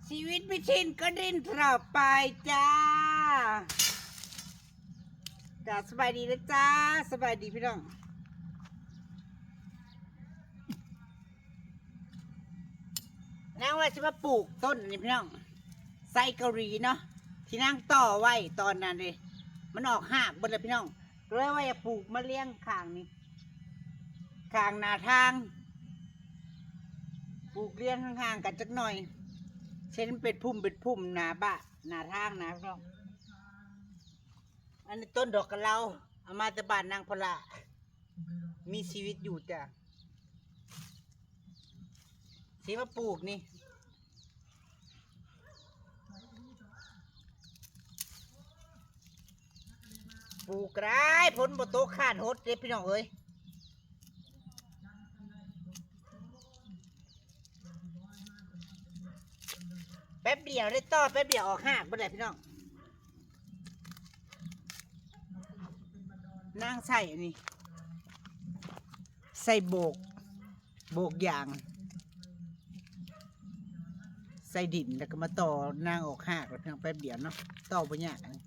ຊີວິດມີຊີນກໍດີ້ນຕໍ່ໄປຈ້າ. ຈ້າ ສະບາຍດີເດີຈ້າ ສະບາຍດີພີ່ນ້ອງ. ນາງວ່າຊິມາປູກຕົ້ນນີ້ພີ່ນ້ອງ ໄຊເກົາຫຼີເນາະ ທີ່ນາງຕໍ່ໄວ້ຕອນນັ້ນເດ້ ມັນອອກຮາກເບິດແລ້ວພີ່ນ້ອງ ກໍເລີຍວ່າຢາກປູກມາລຽງຂ້າງນີ້ ຂ້າງໜ້າທາງ ປູກລຽງຫ່າງໆກັນຈັກໜ່ອຍ ເຊັ່ນມັນເປັນພຸ່ມເປັນພຸ່ມໜ້າບ້ານໜ້າທາງນະພີ່ນ້ອງ. ອັນນີ້ຕົ້ນດອກກະເລົາ ເອົາມາແຕ່ບ້ານນາງພະລາ ມີຊີວິດຢູ່ຈ້າ ຊິມາປູກນີ້ ປູກກໍໄດ້ ຝົນບໍ່ຕົກ ຄ້ານຫົດເດ້ພີ່ນ້ອງເອີຍ. ແປັບດຽວໄດ້ຕໍ່ ແປັບດຽວອອກຮາກເບິດແລ້ວພີ່ນ້ອງ. ນາງໃສ່ອັນນີ້ ໃສ່ໂບກ ໂບກຢາງ ໃສ່ດິນ ແລ້ວກໍມາຕໍ່ນາງອອກຮາກ ແລ້ວເພຍງແປັບດຽວເນາະ ຕໍ່ບໍ່ຍາກ ອັນນີ້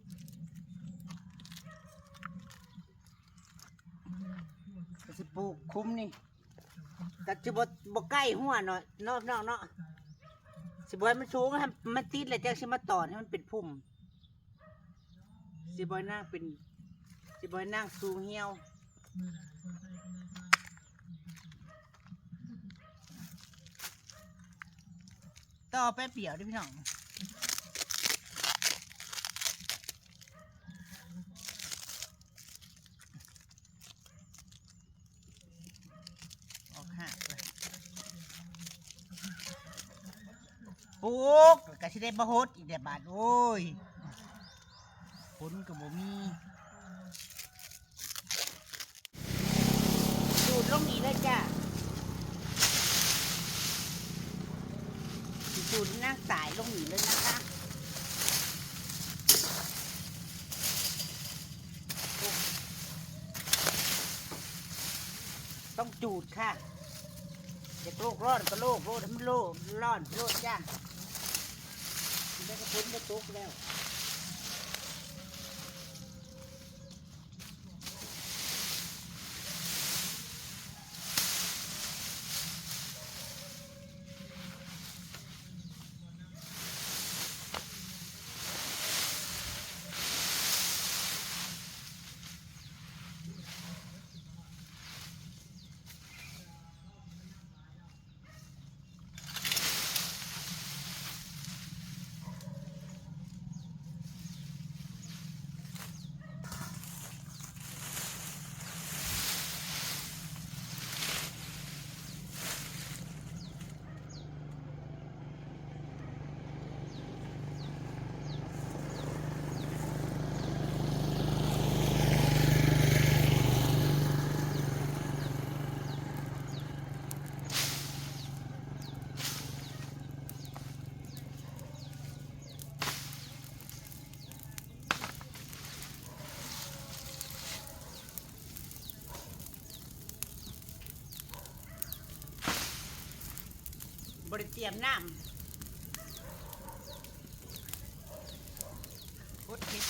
ກໍຊິປູກຄຸມນີ້ ກໍຊິບໍ່ ບໍ່ໃກ້ຫົວເນາະ ເນາະ ເນາະ ເນາະ ຊິບໍ່ໃຫ້ມັນສູງ ໃຫ້ມັນຕິດ ແລ້ວຈັ່ງຊິມາຕອນໃຫ້ມັນເປັນພຸ່ມ. ຊິບໍ່ໃຫ້ນາງເປັນ ຊິບໍ່ໃຫ້ນາງສູງຫ່ຽວ ຕໍ່ແປັບດຽວເດີ້ພີ່ນ້ອງ. ອອກຮາກເລີຍ ປູກ ກໍຊິໄດ້ມາຫົດອີກແລ້ວບາດ ໂອ້ຍ ຝົນກໍບໍ່ມີ. ຈູດລົງນີ້ເລີຍຈ້າ ຈູດນ້ຳຕາຍລົງນີ້ເລີຍນະຄະ. ຕ້ອງຈູດຄ່ະ ຢາກໂລກຮ້ອນກໍໂລກໂລດ ໃຫ້ມັນໂລກຮ້ອນໂລດຈ້າ. ມັນໄດ້ກະຝົນບໍ່ຕົກແລ້ວ. ບໍ່ໄດ້ຕຽມນ້ຳ ກົດເຮັດ.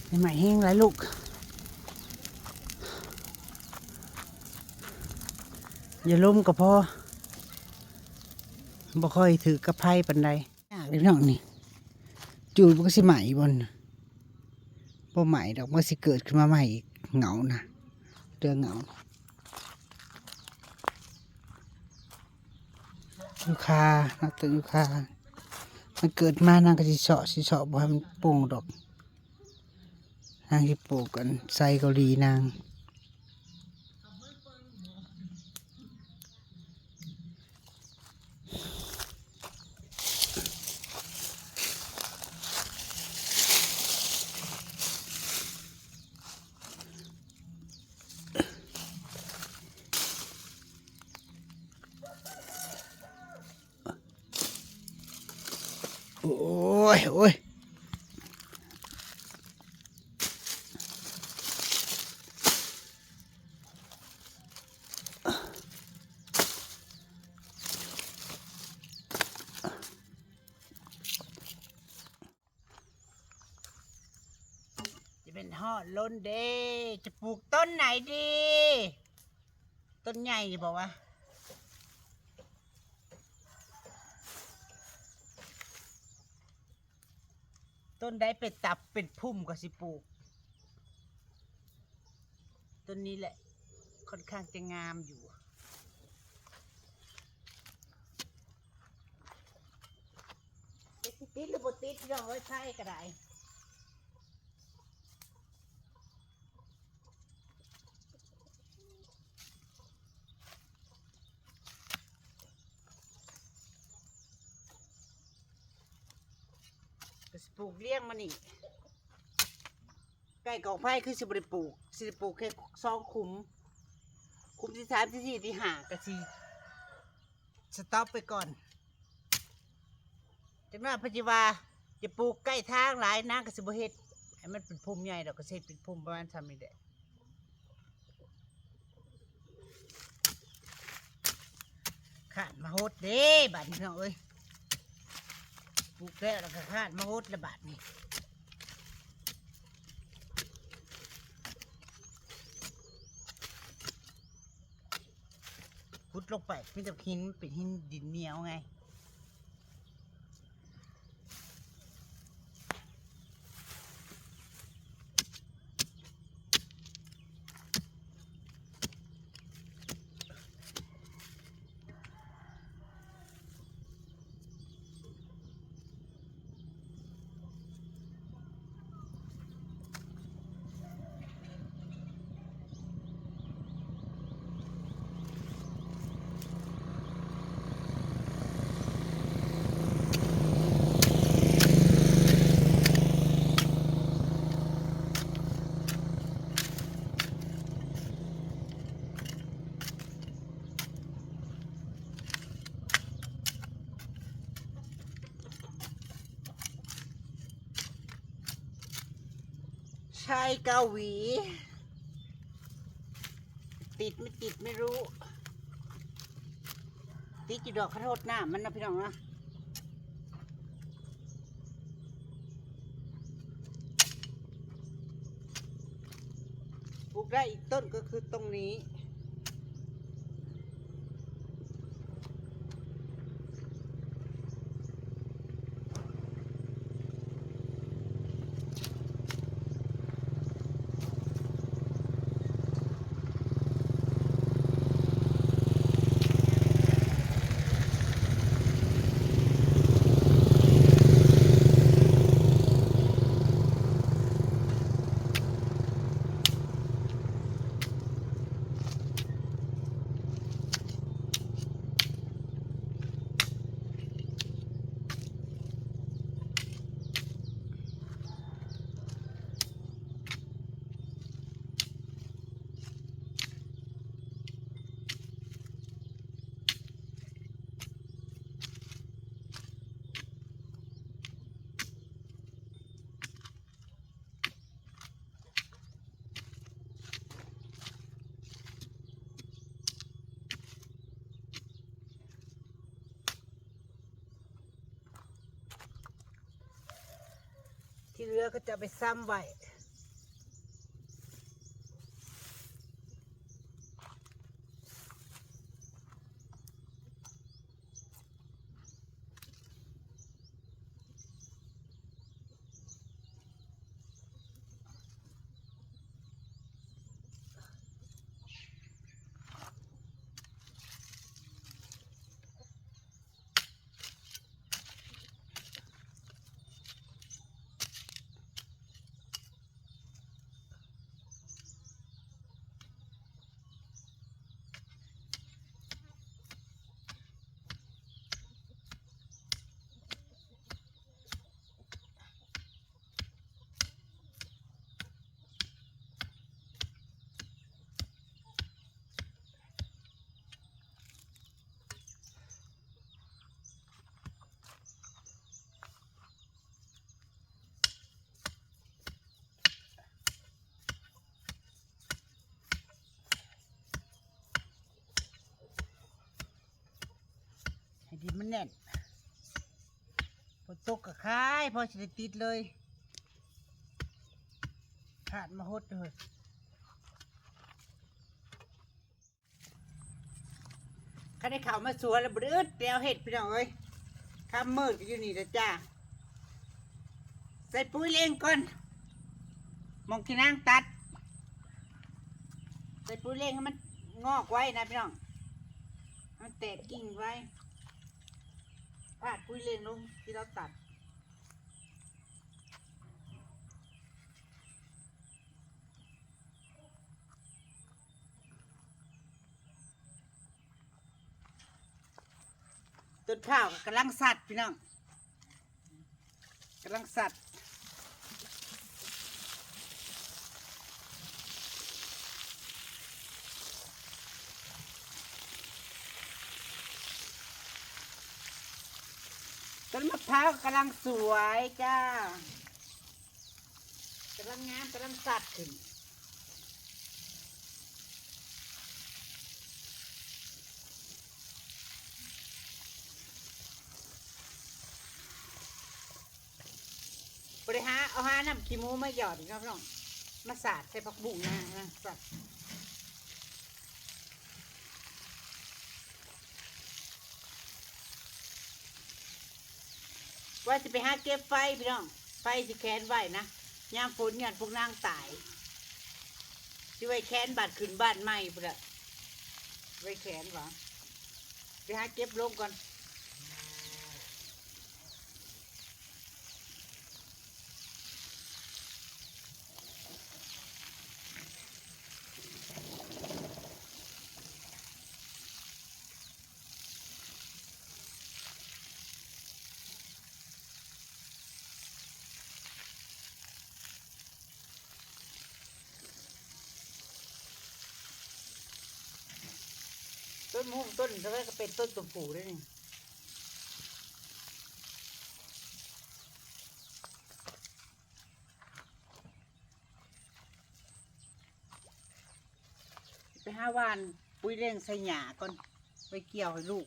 ໄຟໄໝ້ແຮງຫຼາຍລູກ. ຢ່າລົມກໍພໍ ບໍ່ຄ່ອຍຖືກກັບໄຟປານໃດ. ຍາກເດ້ພີ່ນ້ອງນີ້ ຈູດມັນກໍຊິໄໝ້ບໍ່ນະ? ບໍ່ໄໝ້ດອກ ມັນຊິເກີດຂຶ້ນມາໃໝ່ອີກ ເຫງົານະ ເທື່ອເຫງົາ. ຢູຄາເນາະ ຕົ້ນຢູຄາ ມັນເກີດມານາງກໍຊິເຊາະ ຊິເຊາະ ບໍ່ໃຫ້ມັນໂປ່ງດອກ. ນາງຊິປູກອັນໄຊເກົາຫຼີນາງ. ໂອ້ຍ ໂອ້ຍ ຈະເປັນຮອດລົນເດ້ ຈະປູກຕົ້ນໃດດີ? ຕົ້ນໃຫຍ່ນີ້ບໍ່ວະ? ຕົ້ນໃດເປັນຕັບເປັນພຸ່ມກໍຊິປູກ ຕົ້ນນີ້ແຫຼະ ຄ່ອນຂ້າງຈະງາມຢູ່. ແຕ່ຊິຕິດຫຼືບໍ່ຕິດ ພີ່ນ້ອງເອີຍ ໄຟກໍໄດ້. ກໍຊິປູກລຽງມານີ້ ໃກ້ກອງໄຟຄືຊິບໍ່ໄດ້ປູກ ຊິໄດ້ປູກແຄ່ສອງຂຸມ ຂຸມທີສາມ ທີສີ່ ທີຫ້າ ກໍຊິສະຕັອບໄປກ່ອນ. ຈັກໜ້ອຍເພິ່ນຊິວ່າ ຢ່າປູກໃກ້ທາງຫຼາຍ ນາງກໍຊິບໍ່ເຮັດໃຫ້ມັນເປັນພຸ່ມໃຫຍ່ດອກ ກໍຊິເຮັດເປັນພຸ່ມປະມານສ່ຳນີ້ແຫຼະ. ຄາດມາຫົດເດ້ບາດນີ້ ພີ່ນ້ອງເອີຍ ປູກແລ້ວ ແລ້ວກໍຄາດມາຫົດລະບາດນີ້. ຂຸດລົງໄປມີແຕ່ຫີນ ເປັນຫີນດິນໜຽວໄງ. ໃຊ້ເກົ້າຫວີ ຕິດ ບໍ່ຕິດ ບໍ່ຮູ້ ຕິດຢູ່ດອກ ຄັນຫົດນ້ຳມັນນະ ພີ່ນ້ອງເນາະ. ປູກໄດ້ອີກຕົ້ນກໍຄືຕົງນີ້. ທີ່ເຫຼືອກໍຈະເອົາໄປຊຳໄວ້. ດິນມັນແໜ້ນ ຝົນຕົກກໍຄາຍ ພໍຊິໄດ້ຕິດເລີຍ ຂາດມາຫົດເລີຍ. ຄັນໄດ້ເຂົ້າມາສວນແລ້ວບໍ່ໄດ້ອຶດແນວເຮັດ ພີ່ນ້ອງເອີຍ ຄ່ຳມືດກໍຢູ່ນີ້ແຫຼະຈ້າ. ໃສ່ປຸ໋ຍເລັ່ງກ່ອນ ໝ່ອງທີ່ນາງຕັດ ໃສ່ປຸ໋ຍເລັ່ງໃຫ້ມັນງອກໄວນະ ພີ່ນ້ອງ ໃຫ້ມັນແຕກກິ່ງໄວ. ປາດປຸ໋ຍເລັ່ງລົງທີ່ລາວຕັດ. ຕົ້ນພ້າວກໍກຳລັງສັດ ພີ່ນ້ອງ ກຳລັງສັດ. ຕົ້ນມະພ້າວກຳລັງສວຍຈ້າ ກຳລັງງາມ ກຳລັງສັດຂຶ້ນ. ບໍ່ໄດ້ຫາ ເອົາຫານ້ຳຂີ້ໝູມາຫຍອດອີກເນາະ ພີ່ນ້ອງ ມາສາດໃສ່ຜັກບຸ້ງນາ ນາສາດ. ວ່າຊິໄປຫາເກັບໄຟ ພີ່ນ້ອງ ໄຟຊິແຂວນໄວ້ນະ ຍາມຝົນຢ້ານພວກນາງຕາຍ ຊິໄວ້ແຂວນບາດຂຶ້ນບ້ານໃໝ່ພຸ້ນແຫຼະ ໄວ້ແຂວນຫວາ ໄປຫາເກັບລົງກ່ອນ. ຕົ້ນມະຮົງຕົ້ນເທົ່າໃດກໍເປັນຕົ້ນຕົວຜູ້ເດ້ນີ້. ໄປຫາຫວ່ານປຸ໋ຍເລັ່ງໃສ່ຫຍ້າກ່ອນ ໄວ້ກ່ຽວໃຫ້ລູກ.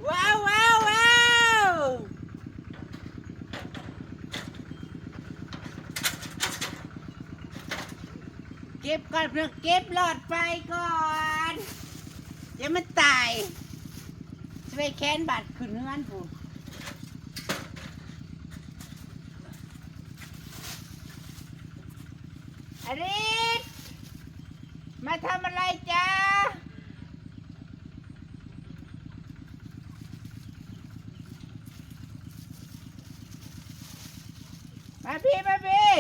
ວ້າວ ວ້າວ ວ້າວ ເກັບກ່ອນ ເກັບຫຼອດໄຟກ່ອນ ຢ່າມັນຕາຍ ຊິໄວ້ແຂວນບາດຂຶ້ນເຮືອນພຸ້ນ. ອາລິດ ມາທຳອະໄລຈ້າ? ມາພີ້ ມາພີ້.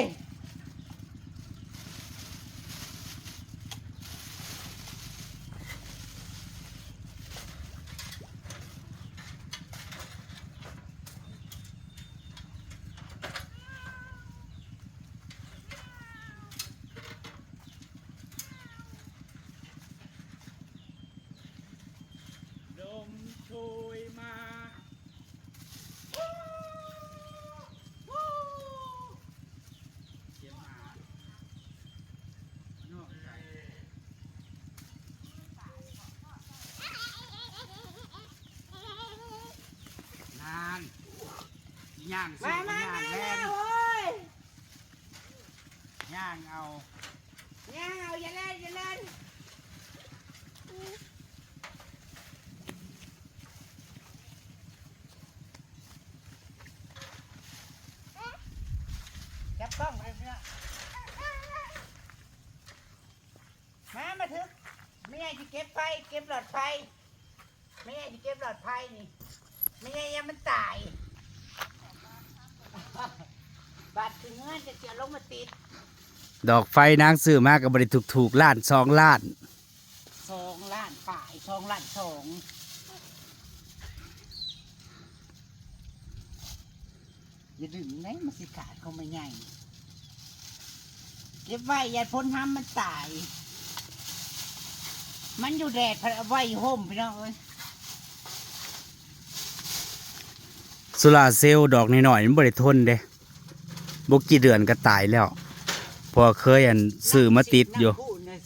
ລົມໂຊຍມາ ເກັບມາ ນອກໃສ ນານ ຍ່າງ ມາ ມາ ມາ ແລ່ນ ມາ ໂອ້ຍ ຍ່າງເອົາ ຍ່າງເອົາ ຢ່າແລ່ນ ຢ່າແລ່ນ. ຈັບກ້ອງໄວ້ເພື່ອ ມາ ມາຖືກ ແມ່ໃຫຍ່ຊິເກັບໄຟ ເກັບຫຼອດໄຟ ແມ່ໃຫຍ່ຊິເກັບຫຼອດໄຟນີ້ ແມ່ໃຫຍ່ຢ້ານມັນຕາຍ ບາດຂຶ້ນເຮືອນຈະເສຍລົງມາຕິດ. ດອກໄຟນາງຊື້ມາກໍບໍ່ໄດ້ຖືກໆ ລ້ານສອງລ້ານ ສອງລ້ານປາຍ ສອງລ້ານສອງ. ຢ່າດຶງເດ້ ມັນຊິຂາດຂອງແມ່ໃຫຍ່ ເກັບໄວ້ຢ້ານຝົນຮຳມັນຕາຍ ມັນຢູ່ແດດ ພັດເອົາໄວ້ຢູ່ຮົ່ມ ພີ່ນ້ອງເອີຍ. ໂຊລາເຊວດອກນ້ອຍໆ ມັນບໍ່ໄດ້ທົນເດ້ ບໍ່ກີ່ເດືອນກໍຕາຍແລ້ວ ເພາະວ່າເຄີຍ ອັນ ຊື້ມາຕິດຢູ່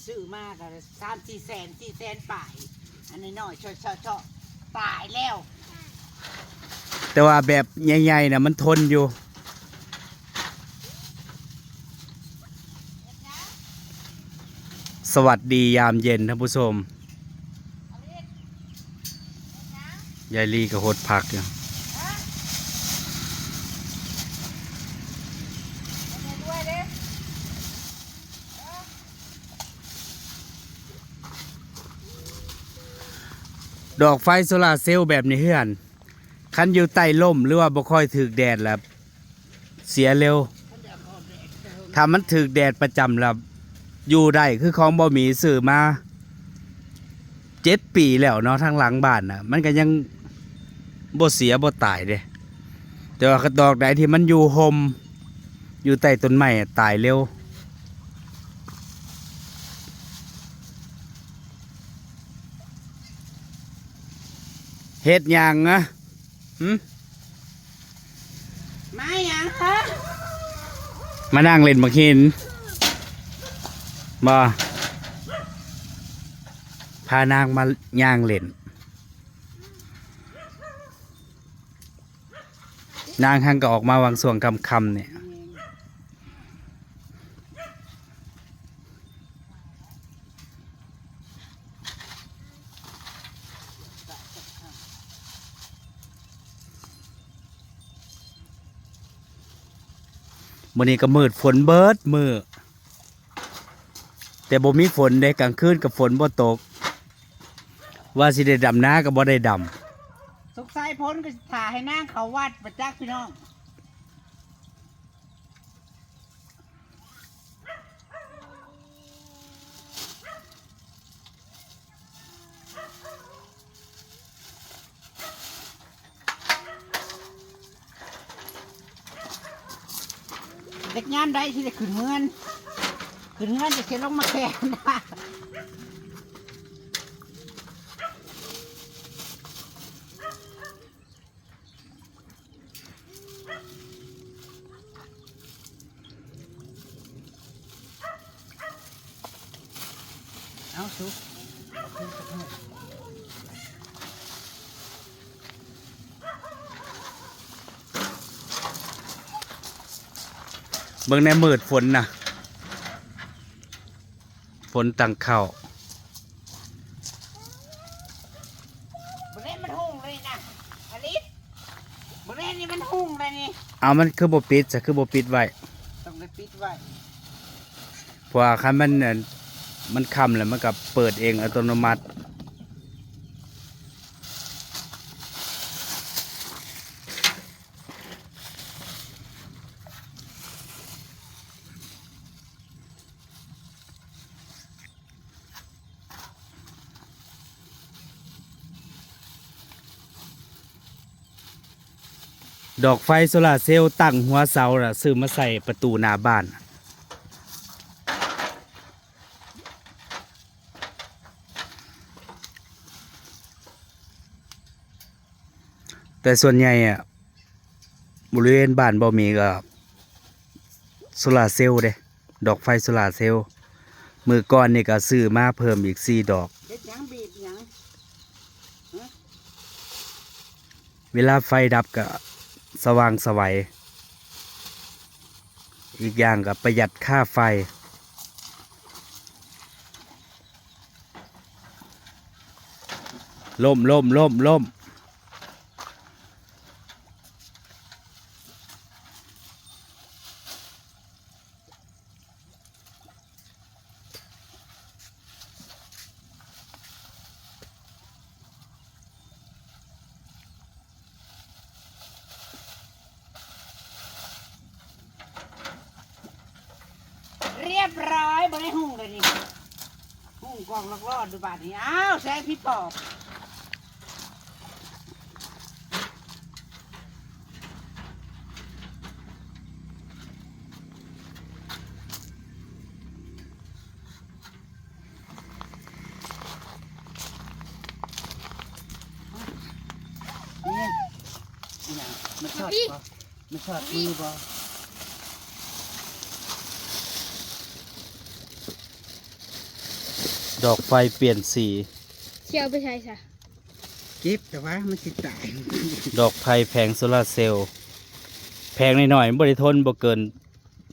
ຊື້ມາກໍສາມສີ່ແສນ ສີ່ແສນປາຍ. น้อยๆ เชาะๆๆ ตายแล้ว แต่ว่าแบบใหญ่ๆ น่ะมันทนอยู่ สวัสดียามเย็นท่านผู้ชม ยายลีก็หดผักอยู่ ดอกไฟโซลาร์เซลล์แบบนี้เฮือน คันอยู่ใต้ร่มหรือว่าบ่ค่อยถืกแดดแล้วเสียเร็ว ถ้ามันถืกแดดประจำแล้วอยู่ได้ คือของบ่มีซื้อมาเจ็ดปีแล้วเนาะ ทางหลังบ้านน่ะ มันก็ยังบ่เสียบ่ตายเด้ แต่ว่าดอกใดที่มันอยู่ร่ม อยู่ใต้ต้นไม้อะตายเร็ว เฮ็ดหยังอะ หึ มาหยังคะ มานั่งเล่นหมากหิน บ่ พานางมาย่างเล่น นางหั้นก็ออกมาหว่างช่วงค่ำๆ นี่ มื้อนี้ก็มืดฝนเบิดมื้อ แต่บ่มีฝนเด้ กลางคืนก็ฝนบ่ตก ว่าสิได้ดำนาก็บ่ได้ดำ สงสัยฝนก็สิถ่าให้นางเข้าวัดบ่จักพี่น้อง จักยามใดสิได้ขึ้นเฮือน ขึ้นเฮือนจั่งสิลงมาแค่น เอาสุก เบิ่งแน่ มืดฝนน่ะ ฝนตั้งเข้า บ่ได้มันหุงเลยนะ อลิส บ่ได้นี่มันหุงเลยนี่ เอามันคือบ่ปิดซะ คือบ่ปิดไว้ ต้องได้ปิดไว้ เพราะว่าคันมัน เอ่อ มันค่ำแล้วมันก็เปิดเองอัตโนมัติ ดอกไฟโซลาร์เซลล์ตั้งหัวเสาน่ะ ซื้อมาใส่ประตูหน้าบ้าน แต่ส่วนใหญ่อะ บริเวณบ้านบ่มีก็โซลาร์เซลล์เด้ ดอกไฟโซลาร์เซลล์ มื้อก่อนนี่ก็ซื้อมาเพิ่มอีกสี่ดอก เฮ็ดหยัง บีบหยัง เวลาไฟดับก็สว่างไสว อีกอย่างก็ประหยัดค่าไฟ ล้ม ล้ม ล้ม ล้ม เรียบร้อย บ่ได้หุงเลยนี่ หุงกองลอกลอดดูบาดนี้ อ้าว แสงผีปอบ นี่ อีหยัง มันช็อตบ่ มันช็อตมือบ่ ดอกไฟเปลี่ยนสี ຊິເອົາໄປໃສຊະ? ເກັບ ແຕ່ວ່າມັນຊິຕາຍ. ດອກໄຟແຜງໂຊລາເຊວ ແຜງນ້ອຍໆ ມັນບໍ່ໄດ້ທົນ ບໍ່ເກີນ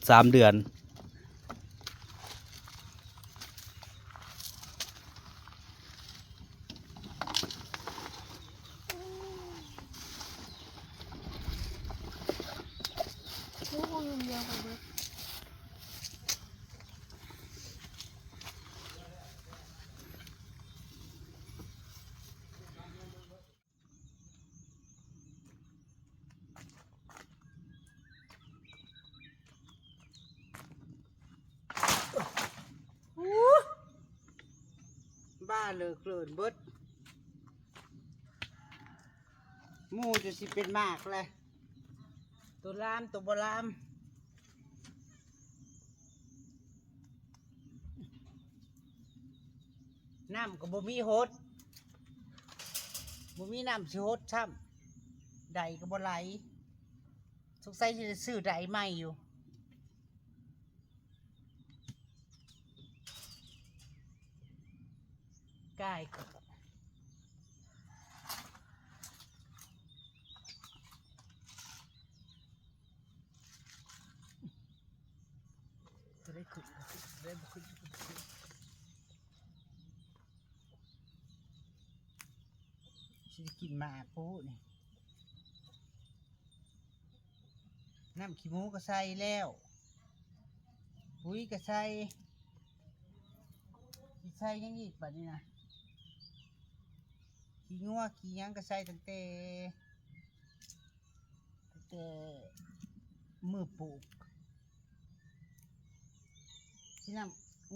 ສາມເດືອນ. ບ້າເລີກເລີນເບິດ ໝູ່ຈະຊິເປັນໝາກແຫຼະ ໂຕລາມໂຕບໍ່ລາມ. ນ້ຳກໍບໍ່ມີຫົດ ບໍ່ມີນ້ຳຊິຫົດຊ້ຳ ໄດກໍບໍ່ໄຫຼ ສົງໄສຊິໄດ້ຊື້ໄດໃໝ່ຢູ່ ກາຍ ຊິໄດ້ກິນໝາກພຸ້ນນີ້ ນ້ຳຂີ້ໝູກໍໃສ່ແລ້ວ ປຸ໋ຍກໍໃສ່ ຊິໃສ່ຫຍັງອີກບາດນີ້ນະ ຂີ້ງົວຂີ້ຫຍັງກໍໃສ່ຕັ້ງແຕ່ ແຕ່ມື້ປູກ ຊິນຳ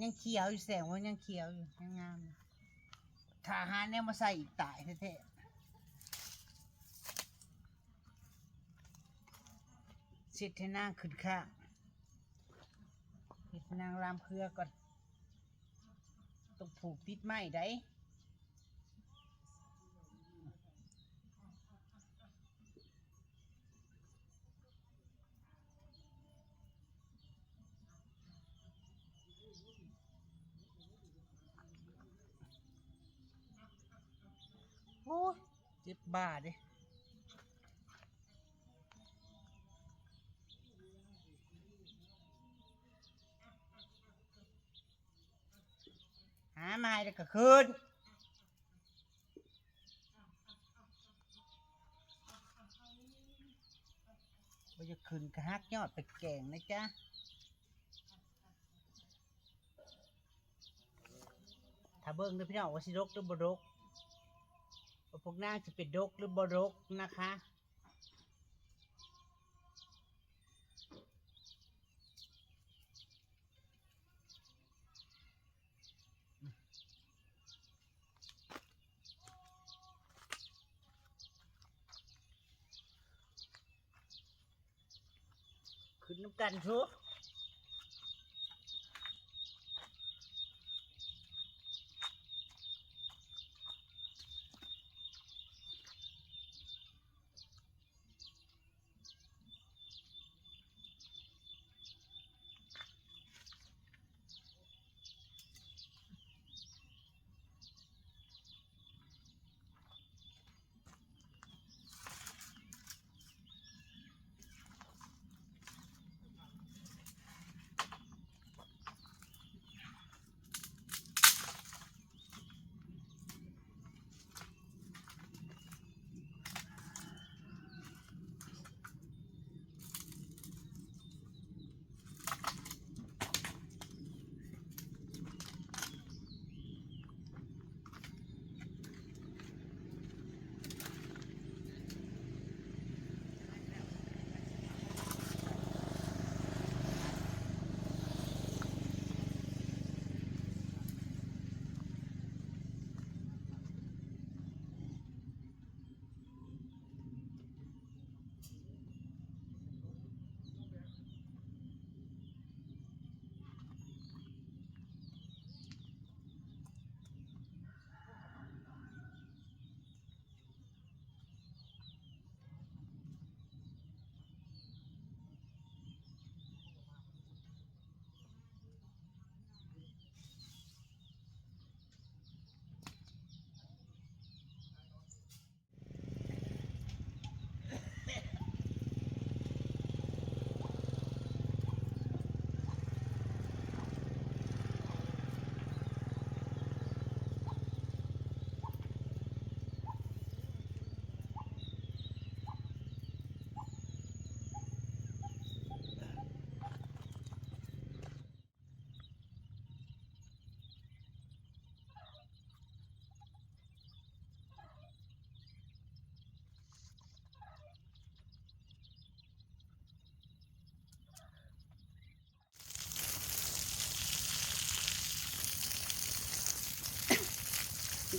ຍັງຂຽວຢູ່ ແສງວ່າຍັງຂຽວຢູ່ ຍັງງາມຢູ່ ຖ້າຫາແນວມາໃສ່ອີກຕາຍແທ້ໆ ເຊັດໃຫ້ນາງຂຶ້ນຂ້າງ ເຮັດໃຫ້ນາງລາມເຄືອກ່ອນ ຕ້ອງຜູກຕິດໄມ້ໃດ. ໂອ້ຍ ເຈັບບ່າເດ້ ຫາມາໃຫ້ແລ້ວກໍຂຶ້ນ ບໍ່ຢາກຂຶ້ນກໍຫັກຍອດໄປແກງນະຈ໊ະ ຖ້າເບິ່ງເດີພີ່ນ້ອງວ່າຊິດົກຫຼືບໍ່ດົກ ວ່າພວກນາງຊິເປັນດົກຫຼືບໍ່ດົກນະຄະ. ຂຶ້ນນຳກັນໂຊ. ໂ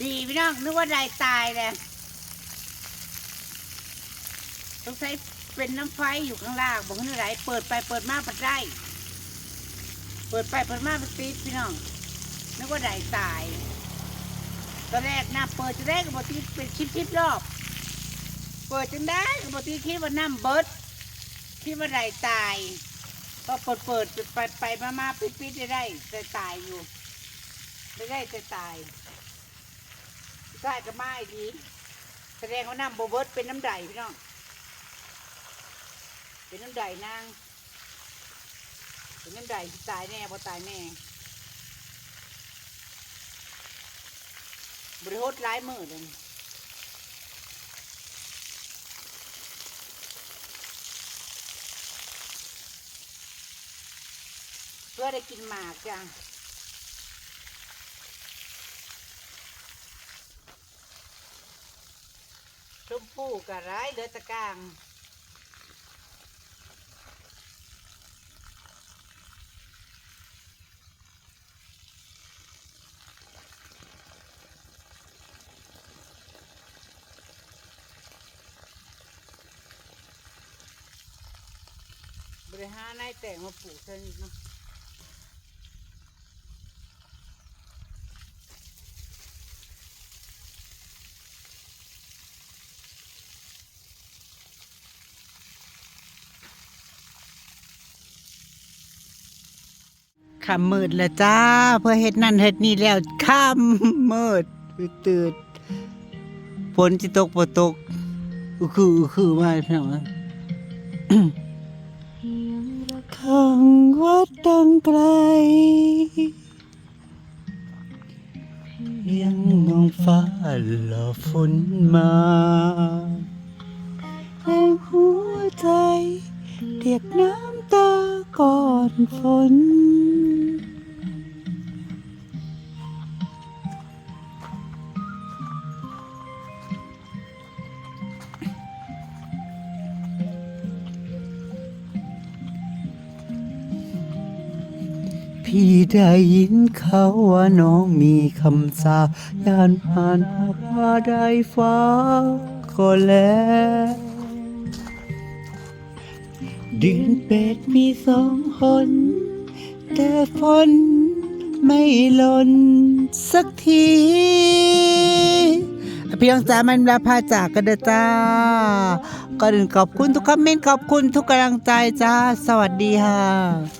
ດີພີ່ນ້ອງ ນຶກວ່າໄດ້ຕາຍແລ້ວ ສົງໄສເປັນນຳໄຟຢູ່ຂ້າງລ່າງບໍ່ ຫຼືແນວໃດ ເປີດໄປເປີດມາພັດໄດ້ ເປີດໄປເປີດມາພັດຕິດພີ່ນ້ອງ ນຶກວ່າໄດ້ຕາຍ ຕອນແລກນະ ເປີດຈັ່ງໃດກໍບໍ່ຕິດ ເປັນສິບໆລອບ ເປີດຈັ່ງໃດກໍບໍ່ຕິດ ຄິດວ່ານ້ຳເບິດ ຄິດວ່າໄດ້ຕາຍ ພໍເປີດໆ ໄປໆ ມາໆ ປິດໆ ໄດ້ ໄດ້ຕາຍຢູ່ ໄດ້ ໄດ້ຕາຍ ສຸດທ້າຍກໍມາອີ່ຫຼີ ສະແດງວ່ານ້ຳບໍ່ເບິດ ເປັນນຳໃດພີ່ນ້ອງ ເປັນນຳໃດນາງ ເປັນນຳໃດ ຊິຕາຍແດ່ບໍ່ຕາຍແດ່ ບໍ່ໄດ້ຫົດຫຼາຍມື້ແລ້ວນີ້ ເພື່ອໄດ້ກິນໝາກຈ້າ ຊົມພູກໍຫຼາຍ ເຫຼືອແຕ່ກ້າງ ບໍ່ໄດ້ຫານາຍແຕງມາປູກເທື່ອນີ້ເນາະ. ຄ່ຳມືດແລ້ວຈ້າ ເພື່ອເຮັດນັ້ນເຮັດນີ້ແລ້ວ ຄ່ຳມືດ ມືດຕື່ນ ຝົນຊິຕົກບໍ່ຕົກ ອຶຄື ອຶຄືມາ ພີ່ນ້ອງເອີຍ ຂ້າງວັດຕັ້ງໄກ ພຽງມອງຟ້າລໍຝົນມາ ໃຫ້ຫົວໃຈຕຽກນ້ຳຕາກ່ອນຝົນ. ພີ່ໄດ້ຍິນຂ່າວວ່ານ້ອງມີຄຳສາວ ຢ້ານຜ່ານຫາກວ່າໄດ້ຟ້າກໍແລ້ງ ເດືອນແປດມີສອງຫົນ ແຕ່ຝົນໄມ່ຫຼົ່ນສັກທີ. ພີ່ນ້ອງຈ໋າ ມາລາພາຈາກກັນເດີຈ້າ. ກ່ອນອື່ນຂອບຄຸນທຸກຄອມເມັນ ຂອບຄຸນທຸກກຳລັງໃຈຈ້າ. ສະຫວັດດີຄ່ະ.